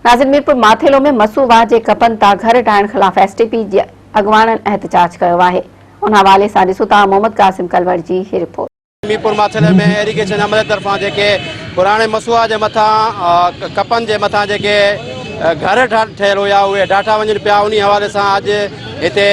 ناظرين ميرپور ماٿيلو ۾ مسو واهه جي ڪپن تان گهر ڊاهڻ خلاف ايس ٽي پي جي اڳواڻن احتجاج ڪيو آهي ان حوالي سان ڏسون ٿا محمد قاسم ڪلوڙ جي هي رپورٽ. ميرپور ماٿيلي ۾ ايريگيشن عملي طرفان جيڪي پراڻي مسوها جي مٿان ڪپن جي مٿان جيڪي گهر ٺهيل هيا اهي ڊاٺا وڃن پيا انهي حوالي سان اڄ هتي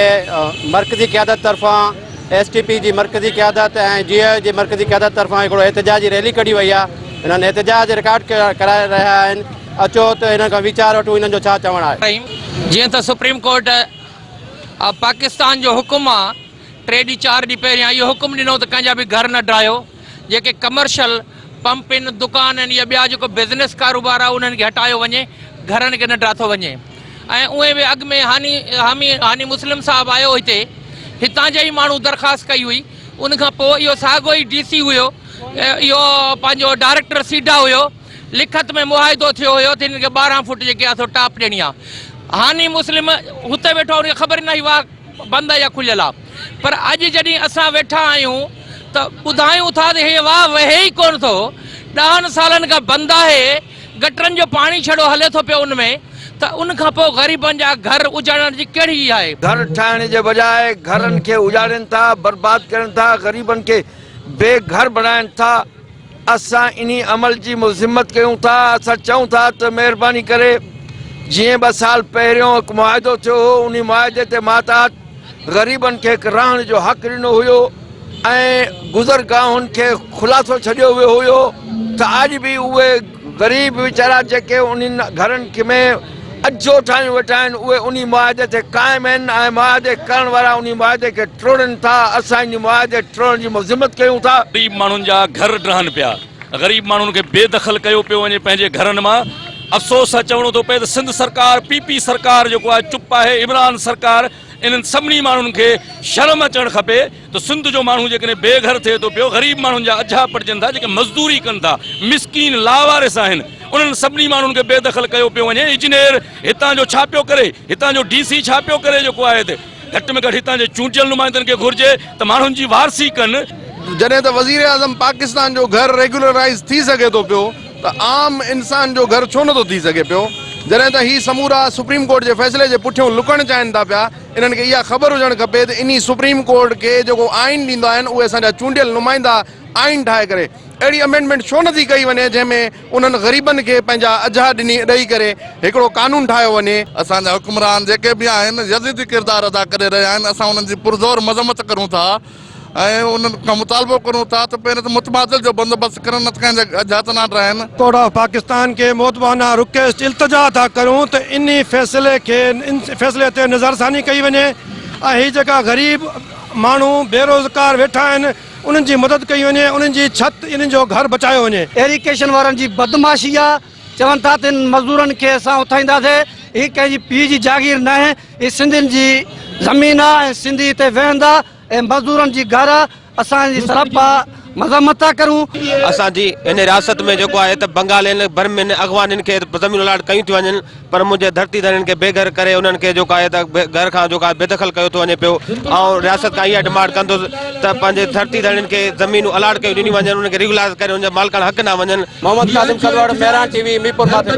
مرڪزي قيادت طرفان ايس ٽي پي جي مرڪزي قيادت ۽ جي آء جي مرڪزي قيادت طرفان هڪڙو احتجاجي ريلي ڪڍي وئي آهي انهن احتجاج رڪارڊ ڪرائي رهيا آهن اچو ته انهن کان ويچار وٺون انهن جو ڇا چوڻ آهي. رحيم، جيئن ته سپريم ڪورٽ آف پاڪستان جو حڪم آ ٽي ڏينهن چار ڏينهن پهريان اهو حڪم ڏنو ته ڪنهن جا به گهر نه ڊاهيو جيڪي ڪمرشل پمپ آهن دڪان آهن يا ٻيا جيڪو بزنس ڪاروبار آ انهن کي هٽايو وڃي گهرن کي نه ڊاٿو وڃي ۽ اونئين به اڳ ۾ هاني حامي هاني مسلم صاحب آيو هتي هتان جا ئي ماڻهو درخواست ڪئي هئي ان کان پوء اهو ساڳو ئي ڊي سي هيو اهو پنهنجو ڊائريڪٽر سيڊا هيو لکت ۾ معاهدو ٿيو هيو ته هنن کي 12 فوٽ جيڪي آ سو ٽاپ ڏيڻي آ هاني مسلم هتي ويٺو آ ان کي خبر ئي ناهي واهه بند آ يا کليل آ پر اڄ جڏهن اسان ويٺا آهيون ته ٻڌايون ٿا ته هي واهه وهي ئي ڪونه ٿو ڏهن سالن کان بند آهي گٽرن جو پاڻي ڇڙو هلي ٿو پيو ان ۾ ته ان کان پوء غريبن جا گهر اجاڙڻ جي ڪهڙي آهي. گهر ٺاهڻ جي بجاء گهرن کي اجاڙين ٿا، برباد ڪرين ٿا، غريبن کي بي گهر بڻائين ٿا، اسان انهي عمل جي مذمت ڪيون ٿا، اسان چئون ٿا ته مهرباني ڪري جيئن ٻه سال پهريون هڪ معاهدو ٿيو هو انهي معاهدي تي ماتحت غريبن کي هڪ رهڻ جو حق ڏنو هيو ۽ گذرگاهن کي خلاصو ڇڏيو ويو هيو ته اڄ به اهي غريب ويچارا جيڪي انهن گهرن ۾ اجهو ٺاهيون ويٺا آهن اهي انهي معاهدي تي قائم آهن ۽ معاهدي ڪرڻ وارا انهي معاهدي کي ٽوڙين ٿا اسان انهي معاهدي ٽوڙڻ جي مذمت ڪيون ٿا. غريب ماڻهن جا گهر ڊهن پيا غريب ماڻهن کي بي دخل ڪيو پيو وڃي پنهنجي گهرن مان افسوس سان چوڻو ٿو پئي ته سنڌ سرڪار پي پي سرڪار جيڪو آهي چپ آهي عمران سرڪار انهن سڀني ماڻهن کي شرم اچڻ کپي ته سنڌ جو ماڻهو جيڪڏهن بي گهر ٿئي ٿو پيو غريب ماڻهن جا اجها پٽجن ٿا جيڪي مزدوري ڪن ٿا مسڪين لاوارث آهن انهن سڀني ماڻهن کي بي دخل ڪيو پيو وڃي انجنيئر هتان جو ڇا پيو ڪري هتان جو ڊي سي ڇا پيو ڪري جيڪو آهي ته گهٽ ۾ گهٽ هتان جي چونڊيل نمائندن کي گهرجي ته ماڻهن جي وارثي ڪن. جڏهن ته وزيراعظم پاڪستان جو گهر ريگيولرائيز ٿي سگهي ٿو پيو ته عام انسان جو گهر ڇو نٿو ٿي سگهي پيو؟ جڏهن ته هي سمورا سپريم ڪورٽ جي فيصلي جي پٺيون لڪڻ چاهين ٿا پيا انهن کي اها خبر هجڻ کپي ته انهي سپريم ڪورٽ کي جيڪو آئين ڏيندا آهن اهي اسان جا چونڊيل نمائندا آئين ٺاهي ڪري اهڙي امينڊمينٽ ڇو نٿي ڪئي وڃي جنهن ۾ انهن غريبن کي پنهنجا اجها ڏني ڏئي ڪري هڪڙو قانون ٺاهيو وڃي. اسان جا حڪمران جيڪي به آهن يزيدي ڪردار ادا ڪري رهيا آهن اسان انهن جي پرزور مذمت ڪريون ٿا ۽ انهن کان مطالبو ڪريون ٿا ته پهرين ته متبادل جو بندوبست ڪرن نه ته ڪنهن جا اجها ته نه ڊاهن. ڪورٽ آف پاڪستان کي مودبانه رڪويسٽ التجا ٿا ڪريون ته انهي فيصلي کي فيصلي تي نظرثاني ڪئي وڃي ۽ هي جيڪا غريب ماڻهو بيروزگار ويٺا آهن انهن جي مدد ڪئي وڃي انهن جي ڇت انهن جو گهر بچايو وڃي. ايريگيشن وارن جي بدمعاشي آ چون ٿا ته ان مزدورن کي اسان اٿائينداسي هي ڪنهن جي پيء جي جاگير ناهي هي سنڌين جي زمين آ ۽ سنڌي هتي ويهندا ۽ مزدورن جي گهر آ اسان جي سراپا مذمت ٿا ڪرون. اسان جي هن رياست ۾ جيڪو آهي ته بنگالين، برمين، اغوانين کي زمينون الاٽ ڪيون ٿيون وڃن پر منهنجي ڌرتي ڌڻين کي بي گهر ڪري انهن کي جيڪو آهي ته گهر کان جيڪو آهي بي دخل ڪيو ٿو وڃي پيو آئون رياست کان اها ڊمانڊ ڪندس ته پنهنجي ڌرتي ڌڻين کي زمينون الاٽ ڪيون ڏنيون وڃن انهن کي ريگولائز ڪري انهن جا مالڪاڻا حق ڏنا وڃن. Muhammad Kazim Kalhoro, Mehran T V, Mirpur Mathelo.